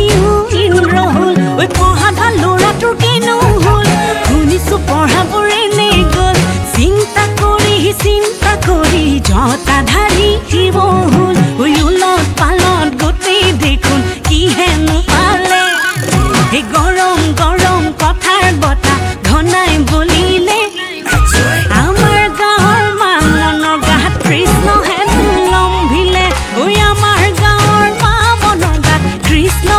সিও ইন্দ্ৰ হ'ল। ঐ পঢ়া ভাল ল'ৰাটোৰ কিনো হ'ল, শুনিছো পঢ়াবোৰ এনেই গ'ল। চিন্তা কৰি চিন্তা কৰি জটাধাৰী শিৱ হ'ল। ঐ ওলট পালট গোটেই দেখোন কিহেনো পালে। সেই গৰম গৰম কথাৰ বতা ঘনাই বলিলে, আমাৰ গাঁৱৰ মামনৰ গাত কৃষ্ণ হেনো লম্ভিলে। ঐ আমাৰ গাঁৱৰ মামনৰ গাত কৃষ্ণ